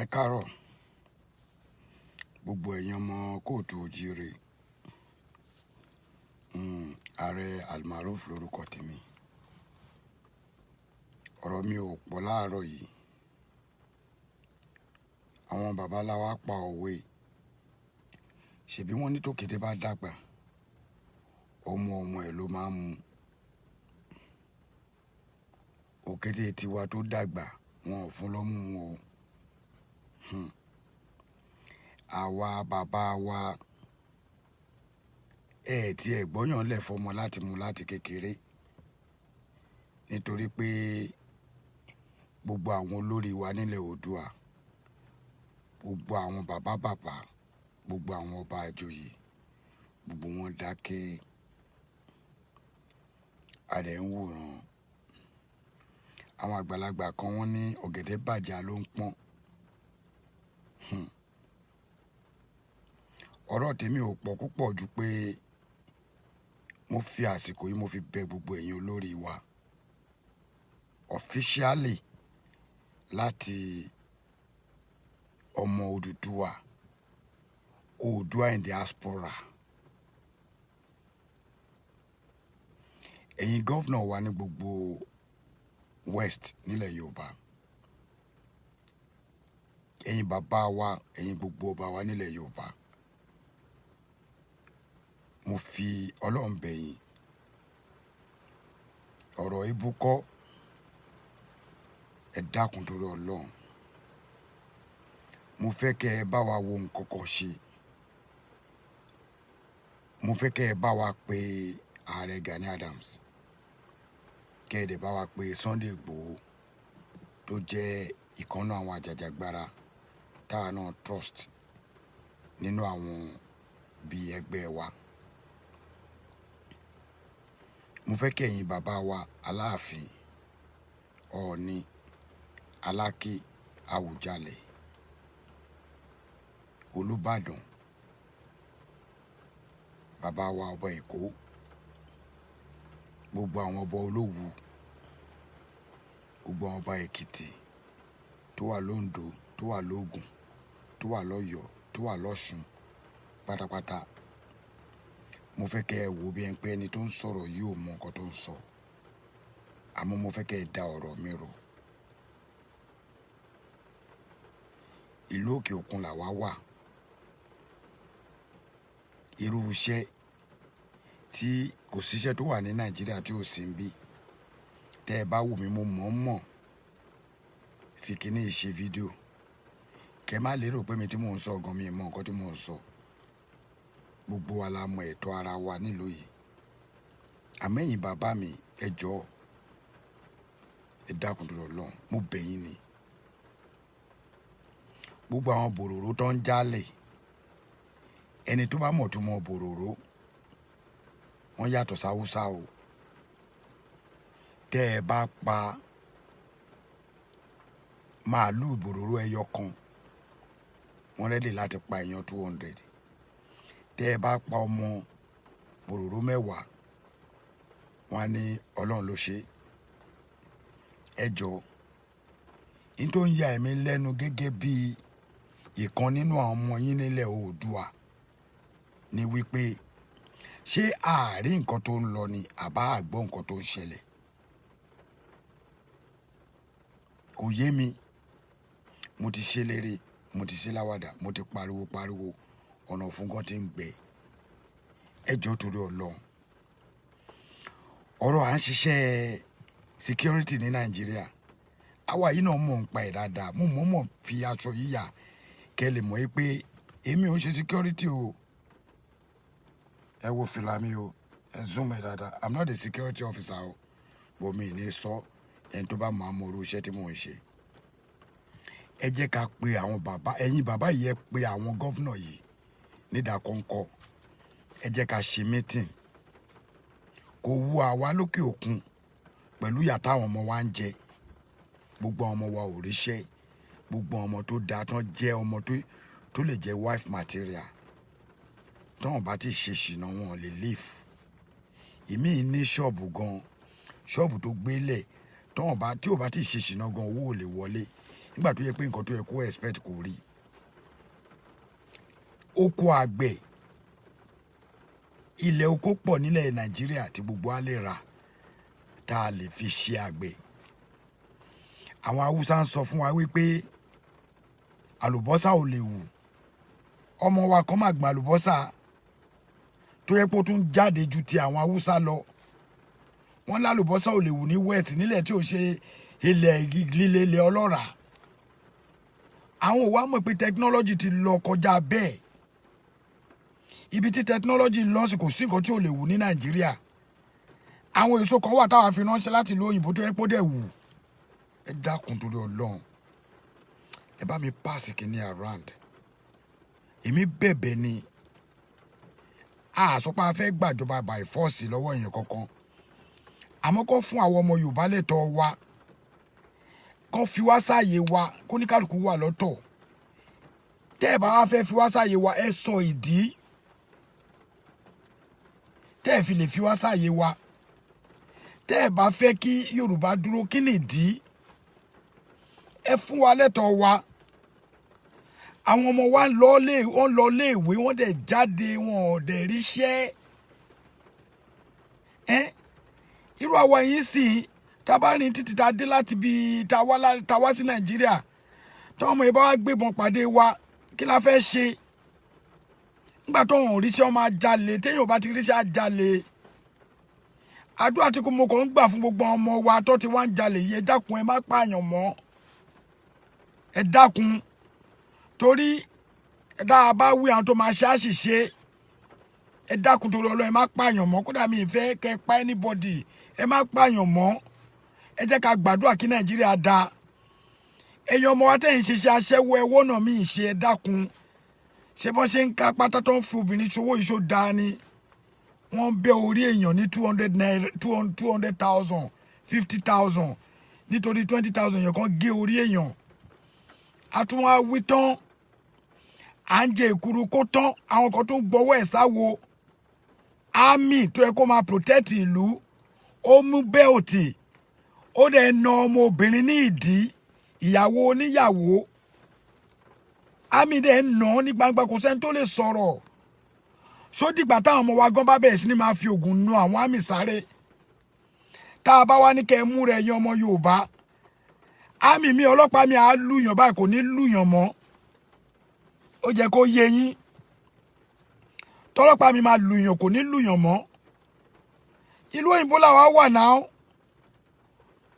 Ẹ káàárọ̀, gbogbo ẹ̀yin ọmọ kóòtù òjíire. Ààrẹ Almaroof lórúkọ tèmi. Ọ̀rọ̀ mi ò pọ̀ láàárọ̀ yìí. Àwọn baba ńlá wa pa òwe. Ṣèbí wọ́n ní tókété bá dàgbà, ọmọ ọmọ ẹ̀ ló máa ń mu. Òkété tiwa tó dàgbà, wọn ò fún lọ́mú mu o. Àwa bàbá wa, ẹ tí ẹ gbọ́yàn lẹ̀ fọmọ láti mu láti kékeré. Nítorí pé gbogbo àwọn olórí wa nílẹ̀ Oòduà, gbogbo àwọn bàbá bàbá, gbogbo àwọn ọba àjòyè, gbogbo wọn dákẹ́. A dẹ̀ ń wòran. Àwọn àgbàlagbà kan wọ́n ní ọ̀gẹ̀dẹ̀ bàjẹ́ ló ń pọ́n. Hmm. Ọ̀rọ̀ tèmi ò pọ̀ púpọ̀ ju pé mo fi àsìkò yìí mo fi bẹ gbogbo ẹ̀yin olórí wa officially láti ọmọ Odùduwà, Oòduà in diaspora. Ẹ̀yin governor wa ní gbogbo West nílẹ̀ Yorùbá. Ẹ̀yin bàbá wa, ẹ̀yin gbogbo ọba wa nílẹ̀ Yorùbá. Mo fi Ọlọ́run bẹ̀ yín. Ọ̀rọ̀ ìbú kọ́, ẹ dákun torí Ọlọ́run. Mo fẹ́ kí ẹ bá wa wo nǹkan kan ṣe. Mo fẹ́ kí ẹ bá wa pe Ààrẹ Gani Adams. Kí ẹ dẹ̀ bá wa pe Sunday Igboho tó jẹ́ ìkan nínú àwọn ajàjàgbara táwa náà trust nínú àwọn bí ẹgbẹ́ wa. Mo fẹ́ kí ẹ̀yin bàbá wa Aláàfin, Ọọ̀ni, Aláké, Àwùjalẹ̀, Olúbàdàn, bàbá wa ọba Èkó, gbogbo àwọn ọba Olówu, gbogbo àwọn ọba Èkìtì tó wà lóńdó, tó wà lógùn, tó wà lọ́yọ̀, tó wà lọ́ṣun pátápátá. Mo fẹ́ kí ẹ wò bí ẹni pé ẹni tó ń sọ̀rọ̀ yìí ò mọ nǹkan tó ń sọ. Àmọ́ mo fẹ́ kí ẹ da ọ̀rọ̀ mi rò. Ìlú òkè òkun làwa wà. Irú iṣẹ́ tí kò sí iṣẹ́ tó wà ní Nàìjíríà tí ò sí níbí. Tẹ́ ẹ bá wò mí, mo mọ̀ mọ̀ fi kíní yìí ṣe fídíò. Kẹ má lérò pé mi tí mò ń sọ gan, mi ò mọ nǹkan tí mò ń sọ. Gbogbo wa la mọ ẹ̀tọ́ ara wa nílùú yìí. Àmọ́ ẹ̀yin bàbá mi, ẹ jọ̀ọ́, ẹ dákun torí Ọlọ́run, mo bẹ̀ yín ni. Gbogbo àwọn bòròró tó ń jálẹ̀, ẹni tó bá mọ̀ tó mọ bòròró, wọ́n yàtọ̀ sáwúsá o. Tẹ́ ẹ bá pa màálù bòròró ẹyọ kan, wọ́n ready láti pa èèyàn 200. Tẹ́ ẹ bá pa ọmọ bòròró mẹ́wàá, wọ́n á ní Ọlọ́run ló ṣe. Ẹ jọ̀ọ́, n tó ń ya ẹ̀mí lẹ́nu gẹ́gẹ́ bí ìkan nínú àwọn ọmọ yín nílẹ̀ Oòduà ni wípé ṣé àárín nǹkan tó ń lọ ni àbá àgbọ́ nǹkan tó ń ṣẹlẹ̀? Kò yé mi. Mo ti ṣe léré, mo ti ṣe láwàdà, mo ti pariwo pariwo, ọ̀nà ọ̀fun gan tí ń gbẹ. Ẹ jọ̀ọ́ torí Ọlọ́run. Ọ̀rọ̀ à ń ṣiṣẹ́ security ní Nàìjíríà. Àwa yìí náà mọ̀ ń pa ẹ̀ dáadáa. Mo mọ̀ mọ̀ fi aṣọ yíyà kí ẹ lè mọ̀ pé èmi ò ń ṣe security o. Ẹ wo fìlà mi o, ẹ zoom ẹ dáadáa. I'm not a security officer o. But mi ò ní sọ ẹni tó bá mọ̀ mọ irú iṣẹ́ tí mò ń ṣe. Ẹ jẹ́ ká pe àwọn bàbá, ẹ̀yin bàbá yìí, ẹ pe àwọn governor yìí nídàkọ́ńkọ́. Ẹ jẹ́ ká ṣe meeting. Kò wu àwa lókè òkun pẹ̀lú ìyà táwọn ọmọ wa ń jẹ. Gbogbo àwọn ọmọ wa ò ríṣẹ́. Gbogbo àwọn ọmọ tó da tán jẹ́ ọmọ tó lè jẹ́ wife material. Tán ò bá tí ṣe ṣìnà, wọn ò lè live. Ìmí ní ṣọ́ọ̀bù gan, ṣọ́ọ̀bù tó gbé lẹ̀, tán ò bá tí ò bá tí ṣe ṣìnà gan, owó ò lè wọlé. Nígbà tó yẹ pé nǹkan tó yẹ kó expect kò rí. Oko àgbẹ̀, ilẹ̀ oko pọ̀ nílẹ̀ Nàìjíríà tí gbogbo á lè rà tá a lè fi ṣe àgbẹ̀. Àwọn Haúsá ń sọ fún wa wípé àlùbọ́sà ò lè wù. Ọmọ wa kan máa gbìn àlùbọ́sà tó yẹ pé ó tún jáde ju ti àwọn Haúsá lọ. Wọ́n lálùbọ́sà ò lè wù ní west, nílẹ̀ tí ò ṣe ilẹ̀ líle, ilẹ̀ ọlọ́ràá. Àwọn ò wá mọ̀ pé technology ti lọ kọjá bẹ́ẹ̀. Ibi tí technology lọ sí, kò sí nǹkan tí ò lè wù ní Nàìjíríà. Àwọn èso kan wà táwa fi ránṣẹ́ láti ìlú òyìnbó tó yẹ pé ó dẹ̀ wù. Ẹ dákun, torí Ọlọ́run, ẹ bá mi pass kìíní around. Èmi bẹ̀bẹ̀ ni, a sọ pé a fẹ́ gbàjọba by force lọ́wọ́ èèyàn kankan, àmọ́ kó fún àwọn ọmọ Yorùbá lẹ́tọ̀ọ́ wa, kó fi wá sáàyè wa, kó ní kálukú wà lọ́tọ̀. Tẹ́ ẹ bá wá fẹ́ fi wá sáàyè wa, ẹ sọ ìdí tẹ́ ẹ fi lè fi wá sáàyè wa. Tẹ́ ẹ bá fẹ́ kí Yorùbá dúró, kí ni ìdí? Ẹ fún wa lẹ́tọ̀ọ́ wa. Àwọn ọmọ wa ń lọ lé, wọ́n lọ léèwé, wọ́n dẹ̀ jáde, wọn ò dẹ̀ ríṣẹ́ ẹ́. Irú àwa yìí sì, tá a bá rìn títí tá a dé láti bí tá a wá sí Nàìjíríà, táwọn ọmọ yìí bá wá gbébọn pàdé wa, kí la fẹ́ ṣe? Nígbà tó ń ríṣẹ́, ọmọ ajalè. Téèyàn bá ti ríṣẹ́, ajalè. Àdúrà tí kò mo kàn ń gbà fún gbogbo ọmọ wa tó ti wá ń jalè yìí, ẹ dákun, ẹ má pààyàn mọ́. Ẹ dákun, torí tá a bá wí, àwọn tó máa ṣe àṣìṣe. Ẹ dákun, torí Ọlọ́run, ẹ má pààyàn mọ́. Kódà mi ì fẹ́ kẹ́ pa anybody. Ẹ má pààyàn mọ́. Ẹ jẹ́ ká gbàdúrà kí Nàìjíríà dáa. Ẹ̀yin ọmọ wa tẹ̀yìn ṣiṣẹ́ aṣẹ́wó, ẹwọ́ náà mi ì ṣe. Ẹ dákun, ṣé bọ́n ṣe ń ká pátá tó ń fi obìnrin ṣòwò ìṣó dáa ni? Wọ́n ń bẹ́ orí èèyàn ní 200 naira, 200,000, 50,000, nítorí 20,000 èèyàn kan gé orí èèyàn. A tún wá wí tán, à ń jẹ èkuru kó tán. Àwọn kan tó ń gbọ́wọ́ ẹ̀ sáwo. Army tó yẹ kó máa protect ìlú, ó mú belt, ó dẹ̀ na ọmọ obìnrin ní ìdí, ìyàwó oníyàwó. Army dẹ̀ ń nà án ní gbangba, kò sẹ́ni tó lè sọ̀rọ̀. Sódìgbà táwọn ọmọ wa gan bá bẹ̀rẹ̀ sí ni máa fi oògùn nu àwọn army sáré, tá a bá wá ní kẹ́ ẹ mú rẹ̀ yan ọmọ Yorùbá, army mi, ọlọ́pàá mi àá lùyàn báyìí, kò ní lùyàn mọ́. Ó jẹ́ kó yé yín, tọ́lọ́pàá mi máa lùyàn, kò ní lùyàn mọ́. Ìlú òyìnbó làwa wà náà.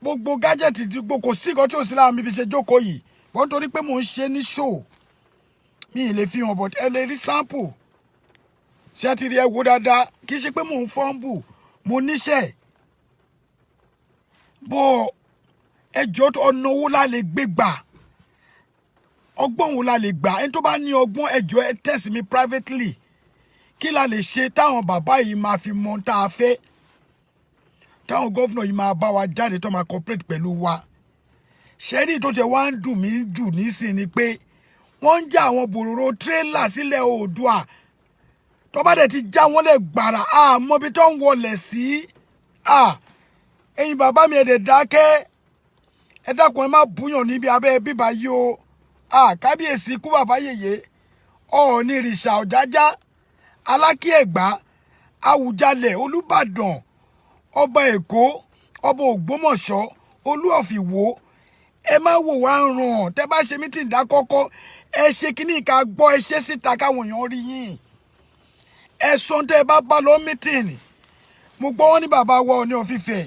Gbogbo gadget, gbogbo, kò sí nǹkan tí ò sí lára mi bí ṣe jókòó yìí. Wọ́n torí pé mò ń ṣe ní show, mi ì lè fi hàn, but ẹ lè rí sample. Ṣé ti rí? Ẹ wò dáadáa. Kì í ṣe pé mò ń fọ́nbù, mo níṣẹ́ bó. Ẹjọ́, ọ̀nà owó la lè gbé gbà? Ọgbọ́n wo la lè gbà? Ẹni tó bá ní ọgbọ́n, ẹjọ́, ẹ text mi privately. Kí la lè ṣe táwọn bàbá yìí máa fi mọ tá a fẹ́, táwọn gómìnà yìí máa bá wa jáde, tó máa cooperate pẹ̀lú wa? Ṣẹ́rí tó tẹ wá ń dùn mí jù nísìn ni pé wọ́n ń já àwọn bòròrò tírélà sílẹ̀ Oòduà. Tó bá dẹ̀ ti já wọn lẹ̀ gbàrà, àmọ́ ibi tó ń wọlẹ̀ sí. Ẹ̀yin bàbá mi, ẹ̀ dẹ̀ dákẹ́. Ẹ dákun, ẹ má búyàn níbi abẹ́ bíbá yìí o. Kábíyèsí kú bàbá yèyé, Ọọ̀ni ìrìṣà, Ọ̀jájá, Alákí Ẹ̀gbá, Àwùjalẹ̀, Olúbàdàn, ọba Èkó, ọba Ògbómọ̀ṣọ́, Olú of Ìwó, ẹ má wò wá ràn. Tẹ bá ṣe meeting dákọ́kọ́, ẹ ṣe kíní ká gbọ́. Ẹ ṣe síta káwọn èèyàn rí yín. Ẹ sọ tẹ ẹ bá bá lọ meeting. Mo gbọ́ wọn ní bàbá wa Ọọ̀ni of Ifẹ̀,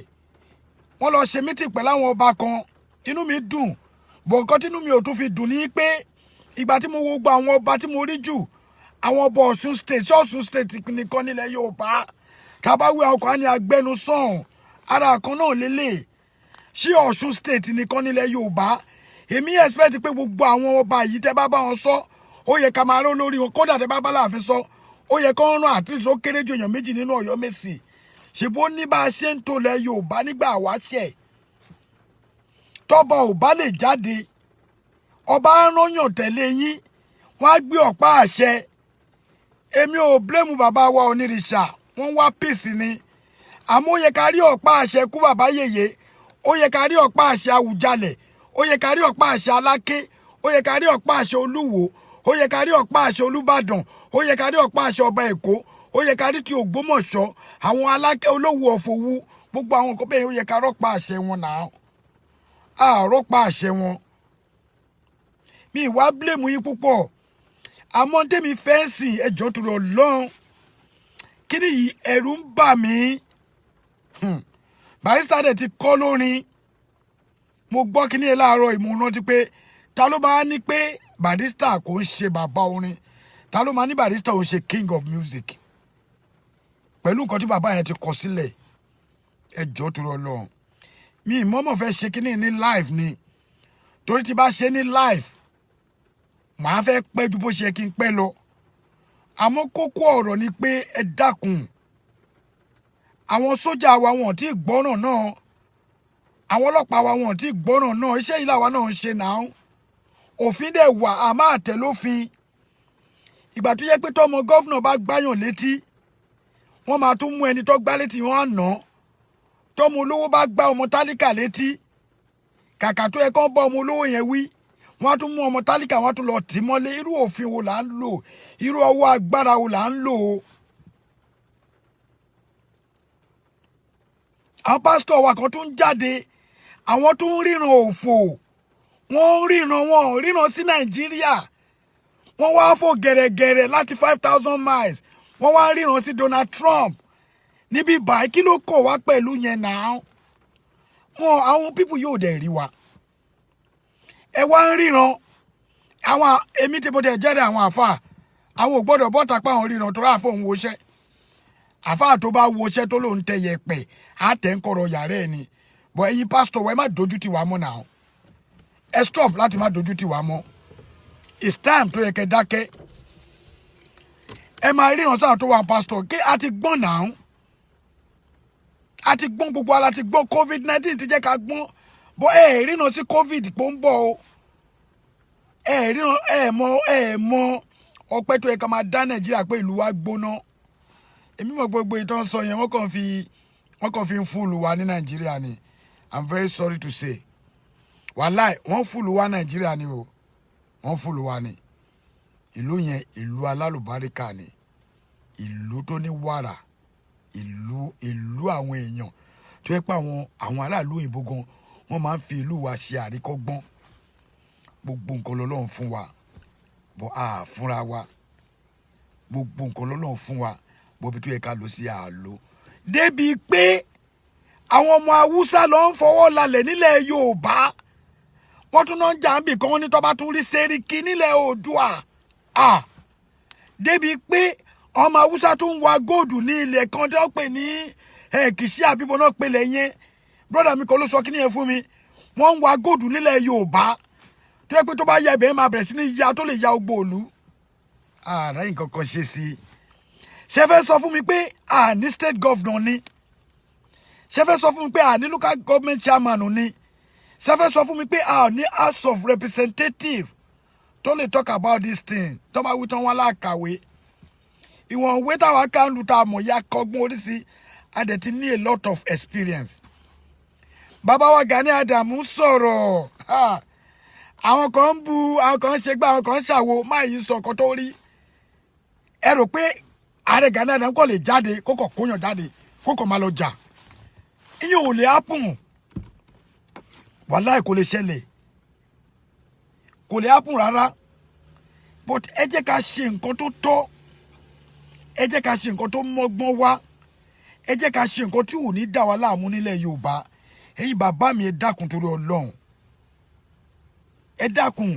wọ́n lọ ṣe meeting pẹ̀lú àwọn ọba kan. Inú mi dùn bọ̀. Nǹkan tínú mi ò tún fi dùn ní pé ìgbà tí mo wo gbogbo àwọn ọba tí mo rí jù, àwọn ọba Ọ̀ṣun State. Ṣé Ọ̀ṣun State nìkan nílẹ̀ Yorùbá? Tàbá wí, àwọn kan á ní agbẹnusọ̀hún ara kan náà lélẹ̀. Ṣé Ọ̀ṣun State nìkan nílẹ̀ Yorùbá? Èmi expect pé gbogbo àwọn ọba yìí, tẹ́ bá bá wọn sọ, ó yẹ ká máa ró lórí wọn. Kódà tẹ́ bá bá láàfin sọ, ó yẹ kó rán at least ó kéré ju èèyàn méjì nínú Ọ̀yọ́ Mèsì. Ṣèbó ní bá a ṣe ń tolẹ̀ Yorùbá nígbà wáṣẹ̀, tọ́ba ò bá lè jáde, ọba rányàn tẹ̀lé yín, wọ́n á gbé ọ̀pá àṣẹ. Èmi ò blame bàbá wa onírìṣà, wọ́n wá peace ni. Àmọ́ ó yẹ ká rí ọ̀pá àṣẹ kú bàbá yèyé, ó yẹ ká rí ọ̀pá àṣẹ Àwùjalẹ̀, ó Ó yẹ ká rí ọ̀pá àṣẹ Aláké, ó yẹ ká rí ọ̀pá àṣẹ Olúwo, ó yẹ ká rí ọ̀pá àṣẹ Olúbàdàn, ó yẹ ká rí ọ̀pá àṣẹ ọba Èkó, ó yẹ ká rí ti Ògbómọ̀ṣọ́, àwọn Aláké, Olówù of Òwu, gbogbo àwọn nǹkan bẹ́ẹ̀, ó yẹ ká rọ́pá àṣẹ wọn náà. Àrọ́pá àṣẹ wọn. Mi ìwà blame yín púpọ̀, àmọ́ tèmi fẹ́ sìn, ẹjọ́ tó lọ lọ́n kí ni yìí, ẹ̀rù ń bà mí. Barrister dẹ̀ ti kọ́ lórin. Mo gbọ́ kíní yẹn láàárọ̀, ìmú rántí pé ta ló máa ní pé Barrister kò ń ṣe bàbá orin? Ta ló máa ní Barrister ò ń ṣe king of music pẹ̀lú nǹkan tí bàbá yẹn ti kọ sílẹ̀? Ẹjọ́ tó lọ lọ, mi ìmọ̀ọ́mọ̀ fẹ́ ṣe kíní ní live ni, torí tí bá ṣe ní live, màá fẹ́ pẹ́ ju bó ṣe yẹ kí n pẹ́ lọ. Àmọ́ kókó ọ̀rọ̀ ni pé, ẹ dákun, àwọn sójà wa, wọn ò tí ì gbọ́ràn náà. Àwọn ọlọ́pàá wa, wọn ò tí ì gbọ́ràn náà. Iṣẹ́ yìí làwa náà ń ṣe náà. Òfin dẹ̀ wà, a máa tẹ̀ lófin. Ìgbà tó yẹ pé tọmọ governor bá gbáyàn létí, wọ́n máa tún mú ẹni tó gbá létí, wọn á nà án. Tọmọ olówó bá gbá ọmọ tálíkà létí, kàkà tó yẹ kán bá ọmọ olówó yẹn wí, wọ́n á tún mú ọmọ tálíkà, wọ́n á tún lọ tì mọ́lé. Irú òfin wo là ń lò? Irú ọwọ́ agbára wo là ń lò? Àwọn pásítọ̀ wa kan tún jáde, àwọn tún ń ríran òfò, wọ́n ń ríran, wọn ò ríran sí Nàìjíríà. Wọ́n wá fò gẹ̀rẹ́gẹ̀rẹ́ láti 5,000 miles, wọ́n wá ríran sí Donald Trump níbí báyìí. Kí ló kọ̀ wá pẹ̀lú yẹn náà? Wọn, àwọn people yóò dẹ̀ rí wa. Ẹ wá ń ríran àwọn. Èmi tí mo tẹ̀ jẹ́rìí, àwọn àfà, àwọn ò gbọ́dọ̀ bọ́ta pa àwọn ríran, torí àfọ̀ òun woṣẹ́. Àfà tó bá woṣẹ́ tó lóun tẹ yẹpẹ̀, á tẹ̀ ń kọ̀rọ̀ yàrá ẹ̀ ni. Bọ̀ ẹ̀yin pásítọ̀ wa, ẹ má dojú tì wá mọ́ náà. Ẹ stop láti má dojú tì wá mọ́. It's time tó yẹ kẹ́ dákẹ́. Ẹ máa ríran sáà tó wà, pásítọ̀ kí a ti gbọ́n náà. A ti gbọ́n, gbogbo ara ti gbọ́n. COVID-19 ti jẹ́ ká gbọ́n. Bọ́ ẹ ríran sí COVID pò ń bọ̀ o. Ẹ ríran, ẹ mọ ọpẹ́ tó yẹ ká máa dá Nàìjíríà pé ìlú wa gbóná. Èmi mọ̀, gbogbo ìtàn sọ yẹn, wọ́n kàn fi ń fool wa ní Nàìjíríà ni. I'm very sorry to say, wàláì, wọ́n fool wa Nàìjíríà ni o. Wọ́n fool wa ni. Ìlú yẹn, ìlú alálùbáríkà ni, ìlú tó ní wàrà, ìlú àwọn èèyàn tó yẹ pé àwọn aráàlú òyìnbó gan, wọ́n máa ń fi ìlú wa ṣe àríkọ́gbọ́n. Gbogbo nǹkan lọ́lọ́run fún wa, bọ́ a fúnra wa. Gbogbo nǹkan lọ́lọ́run fún wa, bóbi tó yẹ ká lọ sí àlò, débi pé àwọn ọmọ Haúsá lọ ń fọwọ́ lalẹ̀ nílẹ̀ Yorùbá. Wọ́n tún náà ń jà ń bì kan, wọ́n ní tó bá tún rí sẹ́ríkì nílẹ̀ Oòduà. Ah, débi pé ọmọ Haúsá tún ń wa góòdù ní ilẹ̀ kan tí wọ́n pè ní Kìsí àbíbo náà pèlè yẹn. Brother mi kan ló sọ kíní yẹn fún mi. Wọ́n ń wa góòdù nílẹ̀ Yorùbá tó yẹ pé tó bá ya ibẹ̀, máa bẹ̀rẹ̀ sí ní ya, tó lè ya ogbó òlu. Ààrẹ nǹkan kan ṣe sí i. Ṣé fẹ́ sọ fún mi pé àní state governor ni? Ṣé fẹ́ sọ fún mi pé àní local government chairman ni? Ṣé fẹ́ sọ fún mi pé àní House of Representative tó lè talk about this thing? Tó bá wí tán, wọn láàkàwé ìwọ̀n òwe táwa ká ń lu tá a mọ̀ ya kọ́gbọ́n oríṣi. A dẹ̀ ti ní a lot of experience. Bàbá wa Gani Adams sọ̀rọ̀, àwọn kan ń bu, àwọn kan ń ṣe gbá, àwọn kan ń ṣàwo. Má yìí sọ ọkọ tó rí. Ẹ rò pé ààrẹ Gani Adams kò lè jáde, kó kàn kóyàn jáde, kó kàn máa lọ jà? Ìyẹn ò lè happen. Wàláì, kò lè ṣẹlẹ̀, kò lè happen rárá. But ẹ jẹ́ ká ṣe nǹkan tó tọ́, ẹ jẹ́ ká ṣe nǹkan tó mọ́gbọ́n wá, ẹ jẹ́ ká ṣe nǹkan tí ò ní dà wá láàmú nílẹ̀ Yorùbá. Ẹ̀yin bàbá mi, ẹ dákun torí Ọlọ́run, ẹ dákun,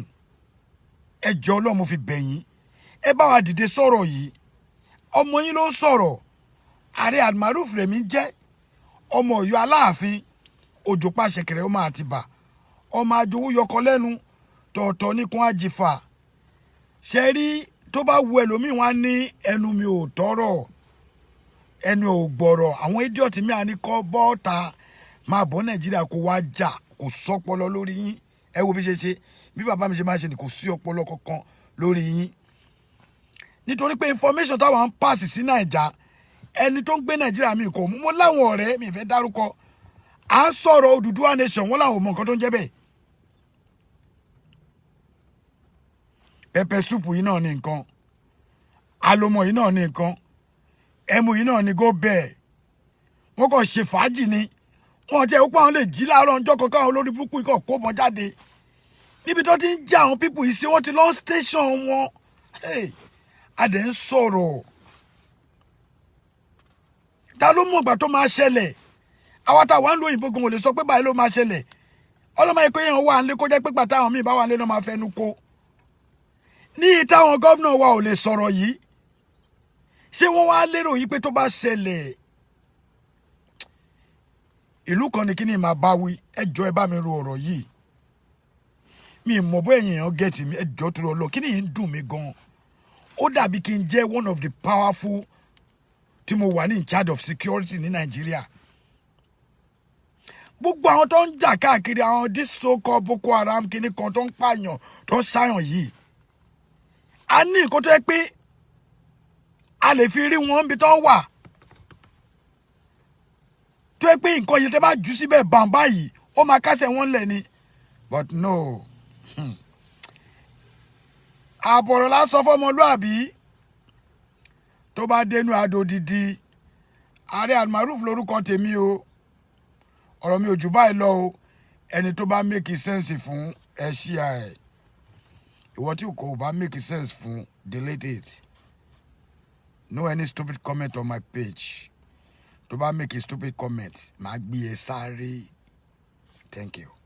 ẹ jọ̀ọ́, Ọlọ́run mo fi bẹ̀ yín, ẹ bá wa dìde sọ̀rọ̀ yìí. Ọmọ yín ló ń sọ̀rọ̀. Ààrẹ Almaroof rẹ̀mí jẹ́ ọmọ Ọ̀yọ́ Aláàfin, Òjòpá ṣẹ̀kẹ̀rẹ̀, ọmọ Àtìbà, ọmọ àjòwú yọkọ lẹ́nu tọ̀ọ̀tọ̀ nìkan àjìfà. Ṣe rí, tó bá wu ẹlòmíì, wọn á ní ẹnu mi ò tọrọ, ẹnu ò gbọ̀rọ̀. Àwọn idiot mi à ní kọ́ bọ́ọ̀ta máa bọ́ Nàìjíríà kó wá jà. Kò sọ́pọlọ lórí yín. Ẹ wo bí ṣe ṣe, bí bàbá mi ṣe máa ṣe ni. Kò sí ọpọlọ kankan lórí yín, nítorí pé information táwọn ń pass sí Nàìjà, ẹni tó ń gbé Nàìjíríà mi kò mú. Mo láwọn ọ̀rẹ́ mi fẹ́ dárúkọ, à ń sọ̀rọ̀ Odùduwà nation, wọ́n làwọn ò mọ nǹkan tó ń jẹ́ bẹ́ẹ̀. Pepper soup yìí náà ní nǹkan, àlòmọ̀ yìí náà ní nǹkan, ẹmu yìí náà ní go bẹ́ẹ̀. Wọ́n kàn ṣe fàájì ni. Wọ́n jẹ́ ó pé àwọn lè jí láàárọ̀ ọjọ́ kan, káwọn olórí burúkú yìí kàn kó bọ́ jáde níbi tó ti ń já àwọn people yìí sí. Wọ́n ti lọ station wọn. Hey, a dẹ̀ ń sọ̀rọ̀. Ta ló mọ̀ ìgbà tó máa ṣẹlẹ̀? Àwa tá a wà ń lo òyìnbó gan ò lè sọ pé báyìí ló máa ṣẹlẹ̀. Ọlọ́mọ yìí pé èèyàn wà nílé, kó jẹ́ pé gbàtà àwọn míì bá wà nílé náà máa fẹnu kó ní táwọn gómìnà wa ò lè sọ̀rọ̀ yìí. Ṣé wọ́n wá lérò yìí pé tó bá ṣẹlẹ̀, ìlú kan ní kíní máa bá wí? Ẹ jọ̀ọ́, ẹ bá mi ro ọ̀rọ̀ yìí. Mi mọ̀ bóyá èèyàn get mi. Ẹ jọ̀ọ́, tó lọ lọ, kíní yìí ń dùn mí gan. Ó dàbí kí n jẹ́ one of the powerful tí mo wà ní in charge of security ní Nàìjíríà. Gbogbo àwọn tó ń jà káàkiri, àwọn this so called Boko Haram kíní kan tó ń pààyàn, tó ń ṣàyàn yìí, a ní nǹkan tó yẹ pé a lè fi rí wọn níbi tó ń wà, tó yẹ pé nǹkan yìí tẹ́ bá jù síbẹ̀ bàǹbá yìí, ó máa kásẹ̀ wọn lẹ̀ ni. But no, àbọ̀rọ̀ lásán fọmọlúàbí tó bá dénú adò dídí. Ààrẹ Almaroof lórúkọ tèmi o. Ọ̀rọ̀ mi ò jù báyìí lọ o. Ẹni tó bá make sense fún, ẹ share ẹ. Ìwọ tí kò bá make sense fún, delete it. No any stupid comment on my page. Tó bá make a stupid comment, màá gbé e sáré. Thank you.